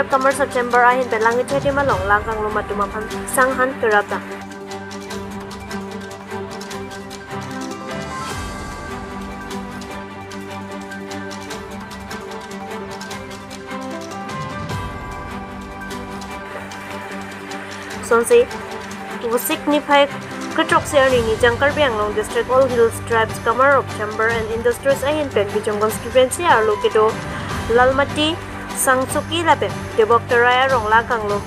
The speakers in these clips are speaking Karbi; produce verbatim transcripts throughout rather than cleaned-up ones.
Commerce Chamber ahin pen langkethe adim along lang kanglum atum aphan sang han kerap dam. Sonsi, Vosik niphai kethroksi arni nijang Karbi Anglong District All Hills Tribes Commerce Chamber and Industries ahin pen Bijong constituency arlo kedo Lalmati, Sangsuki lapen Debok Terai arong lang kanglum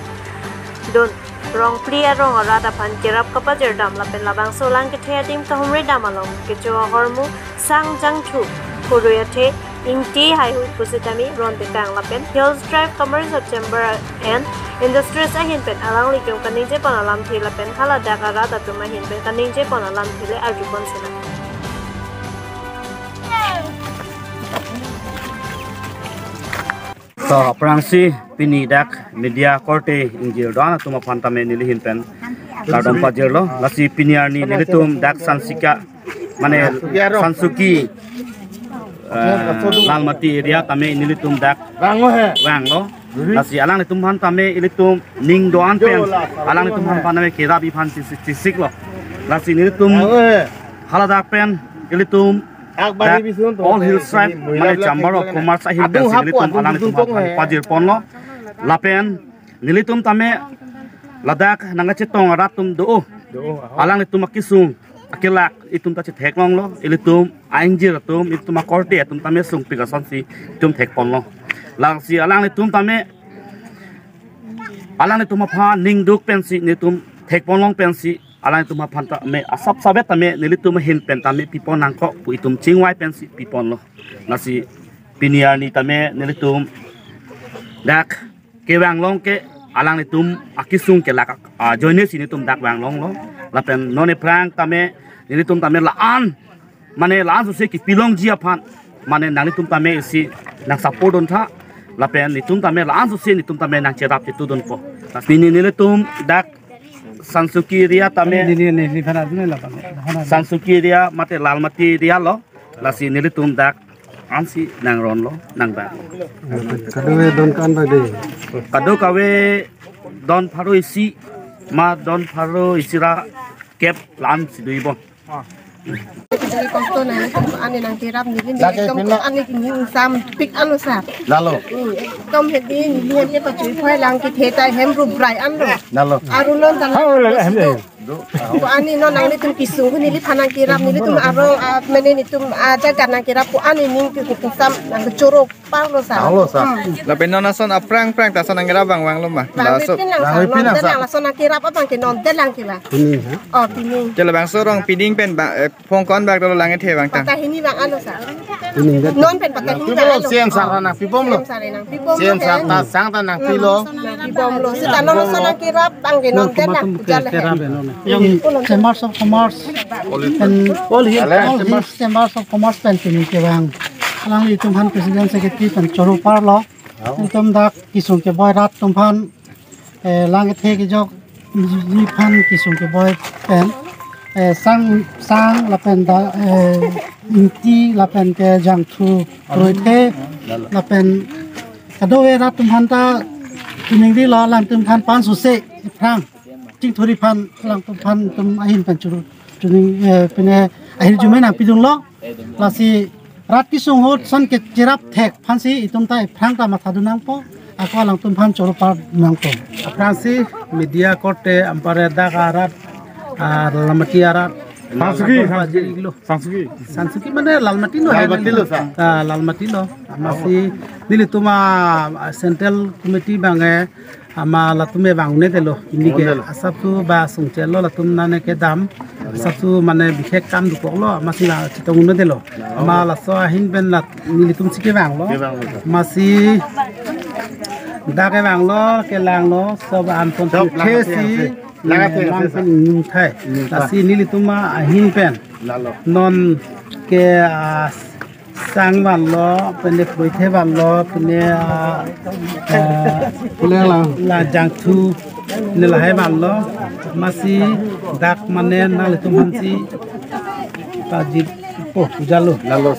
dun rong phli arong arat aphan kerap kapajir dam lapen labangso langkethe adim kahumri dam along kecho ahormu sang jangthu, kurui athe, ingti haihui pusitame ron tekang lapen Hills Tribe Commerce Chamber and Industries ahin pen alanglitum kaningje pon alamthe lapen haladak arat atum ahin pen kaningje pon alamthe le arju pon sina. To, aphrangsi pini dak media korte ingjir do-an atum aphan tame neli ahin pen kardom pajirlo. Lasi pini arni nelitum dak Sansika, mane Sansuki, eh, Lalmati area tame nelitum dak vanglo. Lasi alanglitum aphan tame ilitum ning do-an pen alanglitum aphan tame kerap iphan chisi-, chisiklo. Lasi nelitum haladak pen ilitum dak All Hills Tribe, mane Chamber of Commerce ahin pensi nelitum alanglitum aphan pajir ponlo. Lapen nelitum tame ladak nangkachetong arat atum do. Alanglitum akesung akelak itum ta chethek longlo, ilitum a-ingjir atum, itum akorte atum tame sungpik asonsi itum thek ponlo. Lasi alanglitum tame alanglitum aphan ningduk pensi nelitum thek pon long pensi alanglitum aphan tame asap sabet tame nelitum ahin pen tame pi pon nangkok pu itum chingvai pensi pi ponlo. Lasi pini arni tame nelitum dak kevang long ke alanglitum akesung kelak ajoine si nelitum dak vang longlo. Lapen non aphrang tame nelitum tame la-an, mane la-an sose kipi longji aphan, mane nanglitum tame isi nang support duntha. Lapen nelitum tame la-an sose nelitum tame nangcherap chitu dunpo. Pini nelitum dak Sansuki area tame, neli, neli, neli, phana dun la phana, phana. Sansuki area mate Lalmati area lo. Lasi nelitum dak ansi nangronlo, nangba. Kadokave don ko-an bak de? Kadokave don pharo isi, ma don pharo isi ra kep la-an si do-i bom. Jadi kosto nangtum ani nangkerap neli, nelitum ko-an neli sampik anlo sir. Lalo. Hmm. Tom hedi neli hem ke pachui phai lang kethe ta hem rubrai anlo. Lalo. Arunon tan. Hau, lalo, hem de. Ko-an neli non nanglitum kesung neli aphan nangkerap, nelitum aro, ah, mane nelitum, ah, jaga nangkerap, ko-an neli ning ke kesam nangkechoro parlo sir. Parlo sir. Hmm. Lapen non ason aphrang phrang ta ason nangkerap vang vanglo ma? Vang laso pin lang sir. Vang pin non lang den sir. Lang lason nangkerap abang ke non den lang ke bang. Pini, ha? Oh, pini. Ke labangso rong piding pen ba, eh, phong ko-an bak dolo langkethe abang ta? Pata hini bang anlo sir. Pini enggak. Non pen pata hini bang anlo. C M sir nangpi bomlo. C M sir nangpi bomlo. C M sir ta sang ta nangpilo. Nangpi bomlo. Seta non lason nangkerap abang ke non den lang. Kerap non. Chambers of Commerce pen, All Hills, All Hills Chambers of Commerce pen pini kevang. Alanglitum aphan President Secretary pen choro parlo. Itum dak kesung keboi rat atum aphan, eh, langkethe kejokji aphan kesung keboi pen, eh, sang, sang lapen da, eh, ingti lapen ke jangthu, kurui athe lapen kadokave rat atum aphan ta chiningrilo, alangtum aphan pansose aphrang chingthur-i aphan alangtum aphan itum ahin pen churu chuning, eh, pine ahirjume nangpidunlo. Lasi rat kesung ahut ason kecherap thek aphansi itum ta aphrang ta mathadun nangpo. Ako alangtum aphan choro par nangpo. Aphrangsi media korte anparke dak arat, ah, Lalmati arat. Sansuki, Sansuki. Sansuki. Sansuki mane Lalmati lo, Lalmati lo, sir. Ah, Lalmati lo. Amatsi nelitum a, ah, Central Committee abang ke, ama latum ke vang un-edetlo, pini ke. Un-edetlo. Asapso ba sungchelo latum nane kedam. Asapso mane bikhek kam dokoklo, amatsi la chetong un-edetlo. Ama laso ahin pen la nelitum si kevanglo. Kevanglo, sir. Amatsi dak kevanglo, kelanglo, sob anton sob thesi, lang thesi, lang thesi, sir. Lang pen ingthai. Ingthai. Lasi nelitum ahin pen. Lalo. Non ke, ah, sang vanlo, pine kurui athe vanlo, pine, ah, ah, pine lang, la jangthu, pine lahai vanlo, amatsi dak mane nanglitum aphansi pajirpo pu jalo. Lalo.